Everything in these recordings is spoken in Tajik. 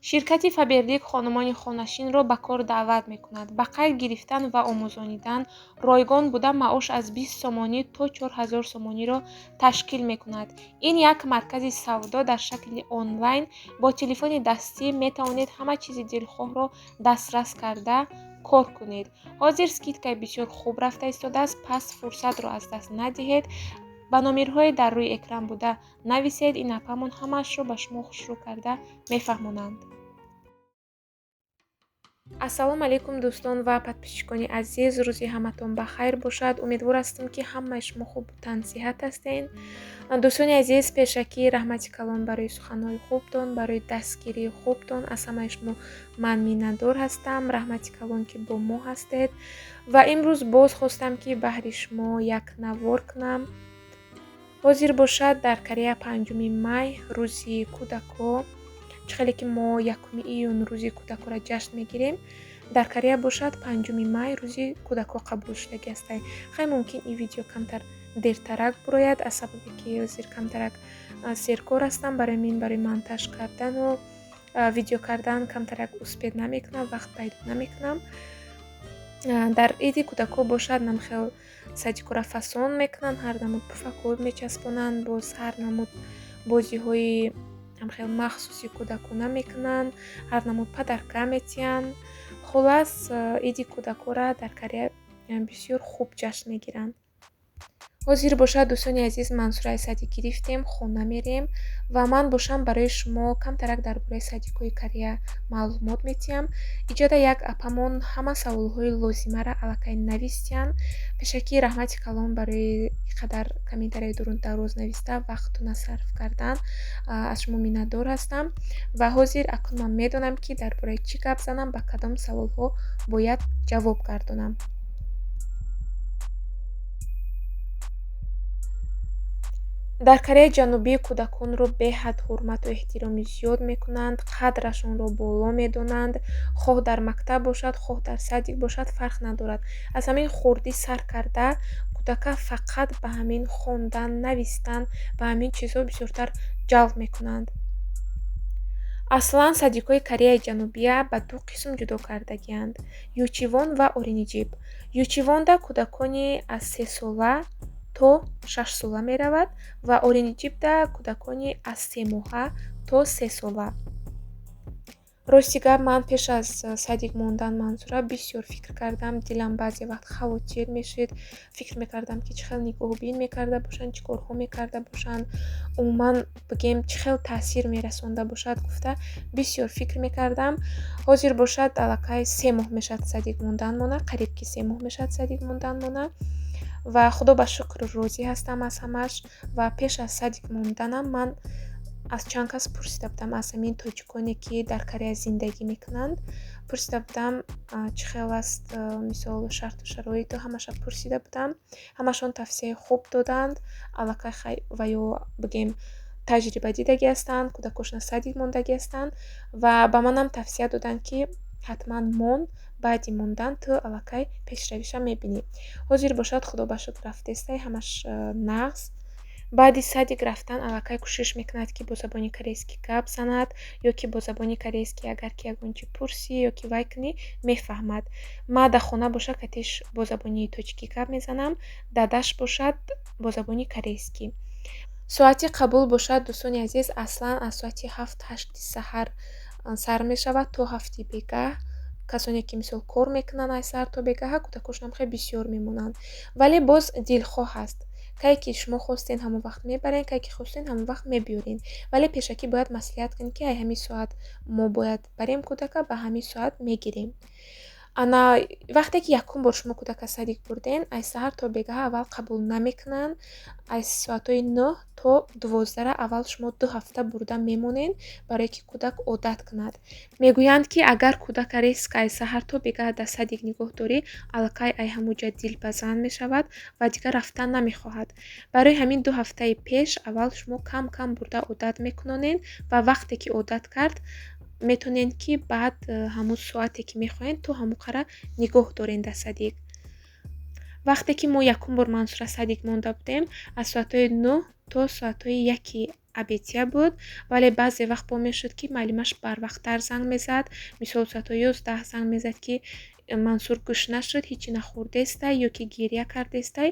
Ширкати Фаберлик хонумони хонашинро ба кор даъват мекунад. Ба қайд гирифтан ва омӯзонидан ройгон буда, маош аз 20 сомонӣ то 4000 сомониро ташкил мекунад. Ин як маркази савдо дар шакли онлайн. Бо телефони дастӣ метавонед ҳама чизи дилхоҳро дастрас карда кор кунед. Ҳозир скидкаи бисёр хуб рафта истодааст, пас фурсатро аз даст надиҳед. Ба номерҳои дар рӯи экран буда нависед, ин апамон ҳамаашро ба шумо хушрӯ карда мефаҳмонанд. Ассалому алайкум, дӯстон ва подписчикони азиз, рӯзи ҳаматон ба хайр бошад. Умедвор ҳастам, ки ҳамаи шумо хубу тансиҳат ҳастед. Дӯстони азиз, пешакӣ раҳмати калон барои суханҳои хубтон, барои дастгирии хубтон. Аз ҳамаи шумо ман миннатдор ҳастам. Раҳмати калон, ки бо мо ҳастед. Ва имрӯз боз хостам, ки баҳри шумо як навор кунам. Ҳозир бошад дар Корея 5 май, рӯзи кӯдако. Чӣ хеле ки мо 1 июн рӯзи кӯдакоро ҷашн мегирем, дар Корея бошад 5 май рӯзи кӯдако қабул шудагӣ ҳастанд. Хай, мумкин ин видео камтар дертарак бурояд, аз сабабе ки ҳозир камтарак серкор ҳастам, барои мин барои монтаж кардану видео кардан камтарак успеть намекунам, вақт пайдо намекунам. Дар иди кӯдако бошад намхел садикора фасон мекунанд, ҳар намуд пуфакҳо мечаспонанд, боз ҳар намуд бозиҳои ҳамхел махсуси кӯдакона мекунанд, ҳар намуд подарка метиҳанд. Хуллас, иди кӯдакора дар Корея бисёр хуб ҷашн мегиранд. Ҳозир бошад, дӯстони азиз, Мансураи садик гирифтем, хона мерем ва ман бошам барои шумо камтарак дар бораи садикҳои Корея маълумот метиҳам. Иҷода як апамон ҳама саволҳои лозимаро аллакай навистиянд. Пешакӣ раҳмати калон барои қадар комментарияи дароз нависта вақтона сарф кардан. Аз шумо миннатдор ҳастам ва ҳозир акнун ман медонам, ки дар бораи чӣ гап занам, ба кадом саволҳо бояд ҷавоб гардонам. Дар Кореяи Ҷанубӣ кӯдаконро беҳад ҳурмату эҳтироми зиёд мекунанд, қадрашонро боло медонанд. Хоҳ дар мактаб бошад, хоҳ дар садик бошад, фарқ надорад. Аз ҳамин хурдӣ сар карда кӯдака фақат ба ҳамин хондан, навистан, ба ҳамин чизҳо бисёртар ҷалб мекунанд. Аслан садикҳои Кореяи Ҷанубия ба ду қисм ҷудо кардагианд: ючивон ва оринижиб. Ючивонда кӯдакони аз 3 сола то 6 сола меравад ва оринижибда кӯдакони аз 3 моҳа то 3 сола. Рости гап, ман пеш аз садик мондан Мансура бисёр фикр кардам, дилам баъзе вақт хавотир мешуд. Фикр мекардам, ки чӣ хел нигоҳубин мекарда бошанд, чӣ корҳо мекарда бошанд, умуман бигем, чӣ хел таъсир мерасонда бошад гуфта бисёр фикр мекардам. Ҳозир бошад аллакай 3 моҳ мешавад садик монданмона, қариб ки 3 моҳ мешавад садик монданмона ва худо ба шукр розӣ ҳастам аз ҳамаш. Ва пеш аз садик монданам ман аз чанд кас пурсида будам, аз ҳамин тоҷиконе, ки дар Корея зиндагӣ мекунанд, пурсида будам, чӣ хел аст, мисол, шарту шароиту ҳамаша пурсида будам. Ҳамашон тавсияи хуб доданд. Аллакай хай ва ё бигем, таҷриба дидагӣ ҳастанд, кӯдакошона садик мондагӣ ҳастанд ва ба манам тавсия доданд, ки ҳатман мон, баъди мондан ту аллакай пешравиша мебинӣ. Ҳозир бошад, худо ба шукр, рафтестай, ҳамаш нағз. Баъди садик рафтан аллакай кӯшиш мекунад, ки бо забони корейскӣ гап занад ё ки бо забони корейскӣ агар ки ягон чӣ пурсӣ ё ки вай кунӣ, мефаҳмад. Ма дар хона боша катиш бо забони тоҷикӣ гап мезанам, дадаш бошад бо забони корейскӣ. Соати қабул бошад, дӯстони азиз, аслан аз соати 7-8 саҳар сар мешавад то 7-и бегаҳ. Касоне ки, мисол, кор мекунанд, аз саҳар то бегаҳа кӯдакошонам хеле бисёр мемонанд, вале боз дилхоҳ аст. Кае ки шумо хостен, ҳамон вақт мебарен, кае ки хостен, ҳамон вақт мебиёрен, вале пешакӣ бояд маслиҳат кунед, ки ай ҳамин соат мо бояд барем кӯдака, ба ҳамин соат мегирем. Ана вақте ки якум бор шумо кӯдака садик бурден, аз саҳар то бегаҳа аввал қабул намекунанд. Аз соатҳои 9 то 12-ра аввал шумо 2 ҳафта бурда мемонед, барое ки кӯдак одат кунад. Мегӯянд, ки агар кӯдака резко аз саҳар то бегаҳ дар садик нигоҳ дорӣ, аллакай ай ҳамуҷа дилбазан мешавад ва дигар рафтан намехоҳад. Барои ҳамин 2 ҳафтаи пеш аввал шумо кам кам бурда одат мекунонед ва вақте ки одат кард, метавонед, ки баъд ҳамун соате ки мехоҳед, то ҳамун қара нигоҳ доред дар садик. Вақте ки мо якум бор Мансура садик монда будем, аз соатҳои 9 то соатҳои 1-и Обедтия буд, вале баъзе вақт бо мешуд, ки муаллимаш барвақттар занг мезад. Мисол, соатҳои 11 занг мезад, ки Мансур гушна шуд, ҳечи нахӯрдестай ё ки гиря кардестай,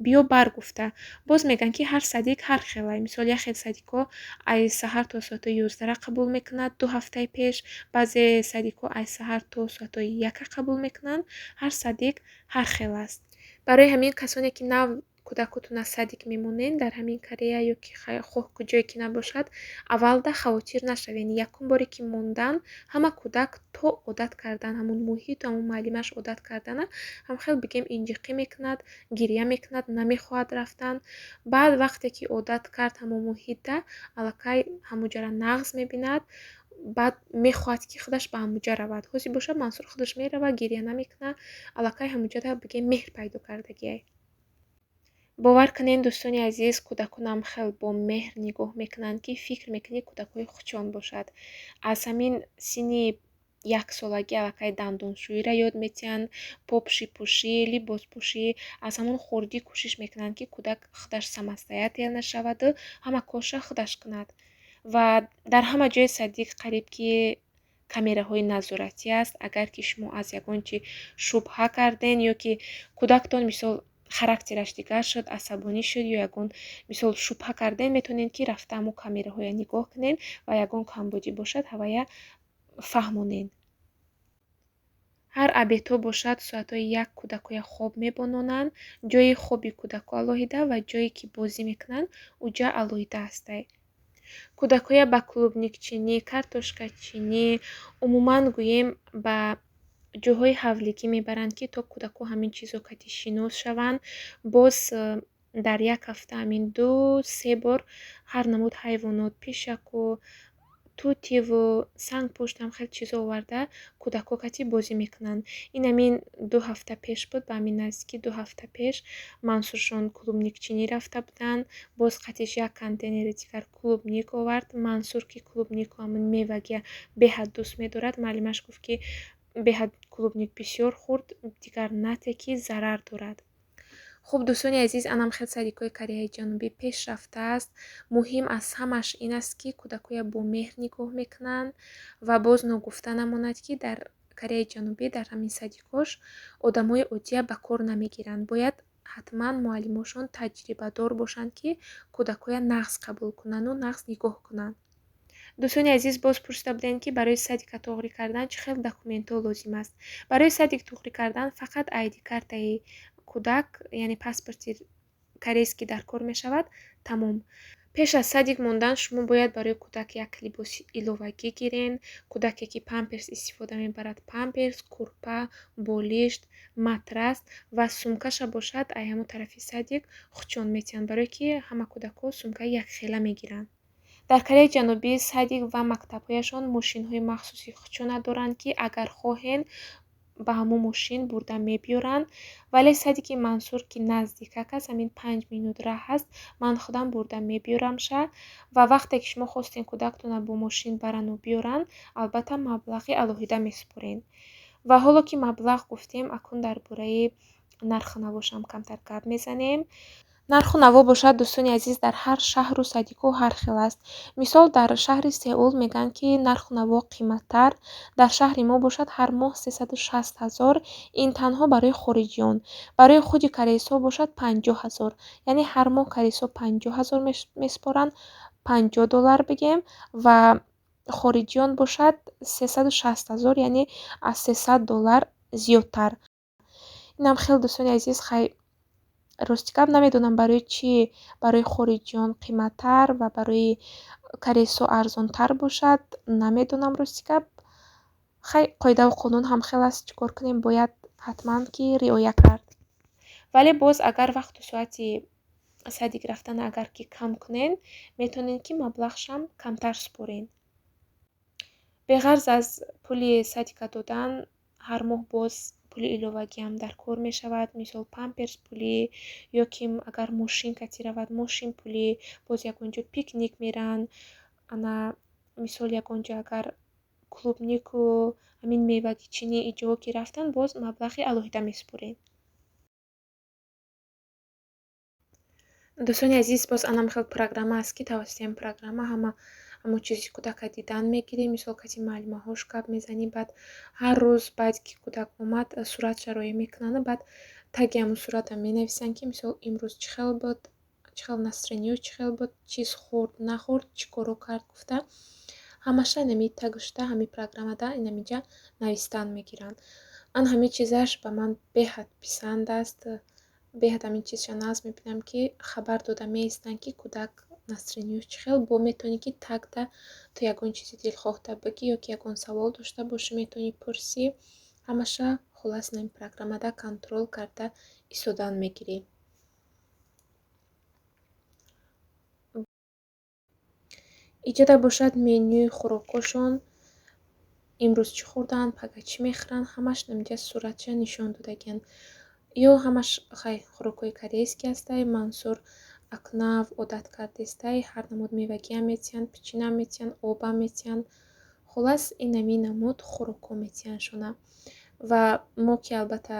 биё бар гуфта. Боз мегӯянд, ки ҳар садик ҳар хелай. Мисол, як хел садикҳо аз саҳар то соатҳои 11-ра қабул мекунад 2 ҳафтаи пеш, баъзе садикҳо аз саҳар то соатҳои 1-а қабул мекунанд. Ҳар садик ҳар хел аст. Барои ҳамин, касоне ки нав кӯдакотона садик мемонед дар ҳамин Корея ё ки хоҳ куҷое ки набошад, аввалда хавотир нашавед. Якум боре ки мондан, ҳама кӯдак то одат кардан ҳамун муҳиту ҳамун муаллимаш одат кардана, ҳамхел бигем, инҷиқӣ мекунад, гиря мекунад, намехоҳад рафтан. Баъд вақте ки одат кард ҳамон муҳитда, аллакай ҳамуҷара нағз мебинад, баъд мехоҳад, ки худаш ба ҳамуҷа равад. Ҳозир бошад, Мансур худаш меравад, гиря намекунад, аллакай ҳамуҷада бигем, меҳр пайдо кардагиай. Бовар кунед, дӯстони азиз, кӯдаконам хел бо меҳр нигоҳ мекунанд, ки фикр мекунӣ кӯдакҳои хучон бошад. Аз ҳамин синни яксолагӣ аллакай дандоншӯиро ёд метиҳанд, попшипӯшӣ, либоспӯшӣ. Аз ҳамон хурдӣ кӯшиш мекунанд, ки кӯдак худаш самостоятельно шаваду ҳама корша худаш кунад. Ва дар ҳама ҷои садик қариб ки камераҳои назоратӣ аст. Агар ки шумо аз ягон чи шубҳа карден ё ки кӯдактон, мисол, характераш дигар шуд, асабонӣ шуд ё ягон, мисол, шубҳа карден, метавонед, ки рафта ҳамон камераҳоя нигоҳ кунед ва ягон камбудӣ бошад, ҳавая фаҳмонед. Ҳар обедҳо бошад, соатҳои 1 кӯдакҳоя хоб мебононанд. Ҷои хоби кӯдакҳо алоҳида ва ҷое ки бозӣ мекунанд, уҷа алоҳида ҳастай. Кӯдакҳоя ба клубникчинӣ, картошкачинӣ, умуман гӯем, ба ҷойҳои ҳавлигӣ мебаранд, ки то кӯдакҳо ҳамин чизо кати шинос шаванд. Боз дар як ҳафта ҳамин 2-3 бор ҳар намуд ҳайвонот, пишаку, тутиву сангпушт, ҳам хел чизо оварда, кӯдакҳо кати бозӣ мекунанд. Ин ҳамин 2 ҳафта пеш буд, ба ҳамин наздики 2 ҳафта пеш Мансуршон клубникчинӣ рафта буданд. Боз қатиш як контейнери дигар клубник овард. Мансур, ки клубнику ҳамун мевагия беҳад дӯст медорад, муаллимаш гуфт, ки беҳад клубник бисёр хӯрд, дигар нате, ки зарар дорад. Хуб, дӯстони азиз, анам хел садикҳои Кореяи Ҷанубӣ пешрафтааст. Муҳим аз ҳамаш ин аст, ки кӯдакҳоя бо меҳр нигоҳ мекунанд. Ва боз ногуфта намонад, ки дар Кореяи Ҷанубӣ дар ҳамин садикҳош одамои оддия ба кор намегиранд. Бояд ҳатман муаллимошон таҷрибадор бошанд, ки кӯдакҳоя нағз қабул кунанду нағз нигоҳ кунанд. Дӯстони азиз, боз пурсида будем, ки барои садика туғрӣ кардан чӣ хел документҳо лозим аст. Барои садик туғрӣ кардан фақат айди картаи кӯдак, яъне паспорти корейский дар кор мешавад, тамом. Пеш аз садик мондан шумо бояд барои кӯдак як либоси иловагӣ гирен. Кӯдаке ки памперс истифода мебарад, памперс, курпа, болишт, матрас ва сумкаша бошад, ай ҳамон тарафи садик хучон метиҳанд, барое ки ҳама кӯдакҳо сумкаи якхела мегиранд. Дар Кореяи Ҷанубӣ садик ва мактабҳояшон мошинҳои махсуси хучона доранд, ки агар хоҳен, ба ҳамон мошин бурда мебиёранд. Вале садики Мансур, ки наздикак аст, ҳамин 5 минут раҳ аст, ман худам бурда мебиёрамша. Ва вақте ки шумо хостем кӯдактона бо мошин барану биёранд, албатта, маблағи алоҳида месупоред. Ва ҳоло ки маблағ гуфтем, акнун дар бораи нарху навошам камтар гап мезанем. Нарху наво бошад, дӯстони азиз, дар ҳар шаҳру садикҳо ҳар хел аст. Мисол, дар шаҳри Сеул мегӯянд, ки нарху наво қиматтар. Дар шаҳри мо бошад, ҳар моҳ 360 000. Ин танҳо барои хориҷиён. Барои худи корейсҳо бошад, 50 000, яъне ҳар моҳ корейсҳо 50 000 месупоранд, 50 доллар бигем, ва хориҷиён бошад 360 000, яъне аз 300 доллар зиёдтар. Инам хел, дӯстони азиз. Хай, рости гап, намедонам, барои чӣ барои хориҷиён қиматтар ва барои корейсҳо арзонтар бошад, намедонам, рости гап. Хай, қоидаву қонун ҳам хел аст, чӣ кор кунем, бояд ҳатман ки риоя кард. Вале боз агар вақту соати садик рафтан агар ки кам кунен, метавонед, ки маблағшам камтар супоред. Беғарз аз пули садика додан, ҳар моҳ боз пули иловагиам дар кор мешавад. Мисол, памперс пулӣ ё ки агар мошин кати равад, мошин пулӣ. Боз ягон ҷо пикник мераванд, ана мисол, ягон ҷо агар клубнику ҳамин мевагичинӣ иҷоҳо ки рафтанд, боз маблағи алоҳида месупоред. Дӯстони азиз, боз анам хел программа аст, ки тавассути ҳамин программа ҳама ҳамон чизи кӯдака дидан мегирӣ. Мисол, кати муаллимаҳош гап мезанӣ, баъд ҳар рӯз баъд ки кӯдак омад, суратша роя мекунанд, баъд таги ҳамон сурата менависанд, ки мисол имрӯз чӣ хел буд, чӣ хел настроение ё чӣ хел буд, чиз хӯрд, нахӯрд, чӣ коро кард гуфта, ҳамаша инами тагшуда ҳамин программада инамиҷа навистан мегиранд. Ан ҳамин чизаш ба ман беҳад писанд аст. Беҳад ҳамин чизша нағз мебинам, ки хабар дода меистанд, ки кӯдак настроение ёш чӣ хел. Бо метавонӣ, ки тагда ту ягон чизи дилхоҳта бигӣ ё ки ягон савол дошта бошӣ, метавонӣ пурсӣ. Ҳамаша хуллас ин программада контрол карда истодан мегирӣ. Иҷода бошад менюи хӯрокҳошон, имрӯз чӣ хӯрданд, пага чӣ мехӯранд, ҳамаш инамиҷа суратша нишон додагианд. Ё ҳамаш хай хӯрокҳои корейский ҳастай. Мансур акнав одат кардестай, ҳар намуд мевагиам метиҳанд, печенье метиҳанд, обам метиҳанд. Хуллас, инами намуд хӯрокҳо метиҳанд шуна. Ва мо ки албатта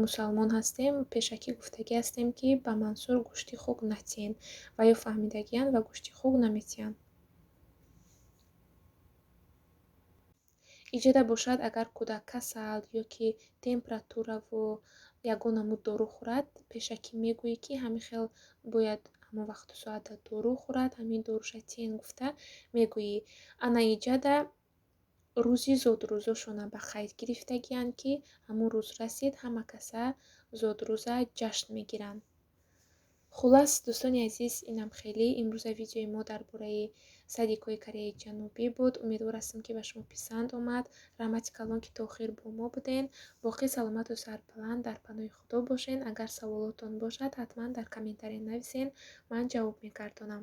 мусалмон ҳастем, пешакӣ гуфтагӣ ҳастем, ки ба Мансур гӯшти хук натиҳен, ва ё фаҳмидагианд ва гӯшти хук наметиҳанд. Иҷода бошад, агар кӯдак касал ё ки температураву ягон намуд дору хӯрад, пешакӣ мегӯӣ, ки ҳамин хел бояд ҳамон вақту соата дору хӯрад, ҳамин доруша тиҳен гуфта мегӯӣ. Ана иҷада рӯзи зодрӯзошона ба қайд гирифтагианд, ки ҳамон рӯз расид, ҳама каса зодрӯза ҷашн мегиранд. Хуллас, дӯстони азиз, инам хеле имрӯза видеои мо дар бораи садикҳои Кореяи Ҷанубӣ буд. Умедвор ҳастам, ки ба шумо писанд омад. Раҳмати калон, ки то охир бо мо буден. Боқӣ саломату сарбаланд, дар паноҳи Худо бошен. Агар саволотон бошад, ҳатман дар комментария нависен, ман ҷавоб мегардонам.